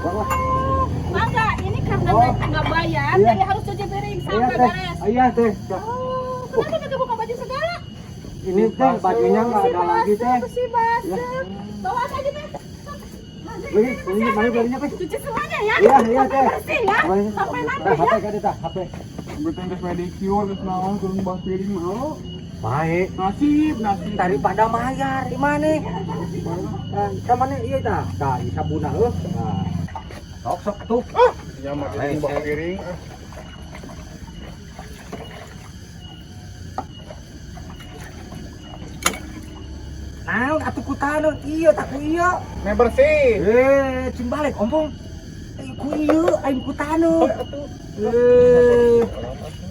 Wah. Mangga, ini karena Oh. mereka nggak bayar, Iya. jadi harus cuci piring Iya sampai teh. beres. Iya teh. Oh, kenapa pakai buka baju segala? Ini teh bajunya nggak ada lagi teh. Bersih basah. Bawa aja teh. Beli, beli, beli, belinya teh. Cuci semuanya ya. Iya, iya Sampai teh. bersih ya. Sampai nanti HP ya. kan teh, HP. Betul geus pedicure geus naon turun bah piring mah. Baik. Nasib, nasib. Daripada mayar di mana? Nah, sama nih iya tah. Tah, sabuna heuh. Nah. Sok sok tuh. Ya mah bah piring. Ah. Naon atuh ku taneuh? Iya tak ku iya. Meh bersih. Eh, cing balik ompong. Eh, ku ieu aing ku taneuh. Eh.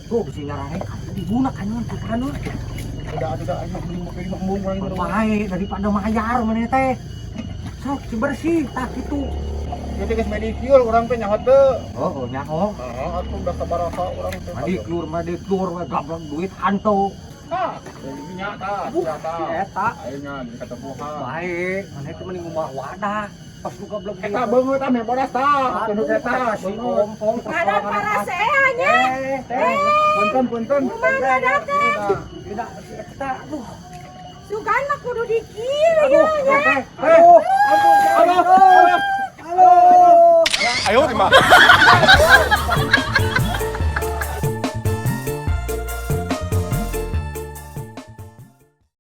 Tuh bisi nyarane diguna kan ku taneuh. Udah udah aing mah beli piring mah embung urang mah. Baik daripada mayar maneh teh. Sok cing bersih tah kitu. Ieu teh geus pedicure urang teh nyaho teu. Oh, oh nyaho. Heeh, atuh udah sabaraha urang teh. Madiklur we gablek duit hantu. Tah, minyak tah, tah. Si eta. Aing nya di katepuhan. Baik, maneh teh mending ngomah wadah. Pas lu gablek duit. Eta beungeut tah meh bodas tah. Kudu eta si beungeut. ompong Ada para seanya. Eh, teh. Punten, punten. Mana datang? Tidak, si eta aduh. Sugan mah kudu dikir Aduh, ya. teh. Aduh, ampun, Aduh, aduh. aduh. Halo. Ayo, Timah.